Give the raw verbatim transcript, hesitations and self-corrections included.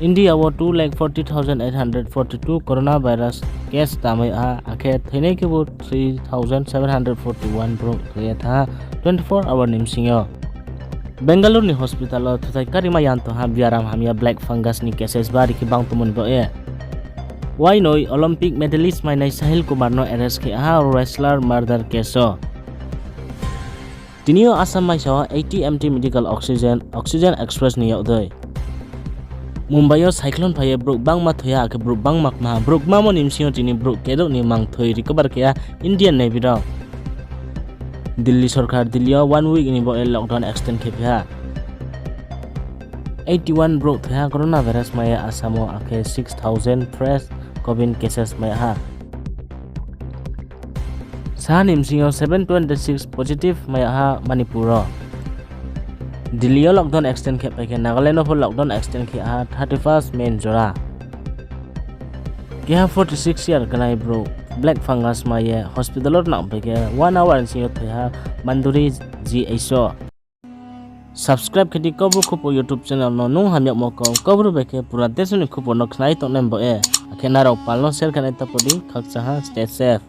India wo two lakh forty thousand eight hundred forty two coronavirus case tangmai ha, akhe thoinai khebu three thousand seven hundred forty one brouh thoi ye thanng ha twenty four hour ni bsing yo. Bangalore ni hospital wo thuthai karima yang tong ha biaram hamya black fungus ni cases bari khe bang tongmo ni baoh ye. Wainoi Olympic medalist mainai Sahil Kumar no arrest khe ha wrestler murder case wo. Tini yo Assam maisa wo eighty M T medical oxygen, oxygen express ni yag dei. Mumbai yo cyclone phai ye brouh bangma thoi ha, akhe brouh bangma kma ha. Brouh kmamo ni bsing yo tini brouh kedouh ni mang thoi recover khe ha Indian Navy rao. Delhi sorkar Delhi yo one week ni baoh ye lockdown extend khe phi ha. Eighty one brouh thoi ha coronavirus mai ye Assam wo, akhe six thousand fresh covid cases mai ha. Sa ni bsing yo seven twenty six positive mai ha Manipur wo. Delhi yo lockdown extend khe pai khe Nagaland wo pho lockdown extend khe ha thirty first May ni jora. Keha forty six year knai brouh black fungus mai ye hospital wo nang pai khe one hour ni bsing yo thoi ha Manduri G H wo. Subscribe khe di Kaubru Khupo YouTube channel no, nung hamyagmo kau Kaubru bai khe pura desh ni khupo no khnai tongnai bo e. Akhe nrao pal no share khe nai ta pho di, khakchang ha, stay safe.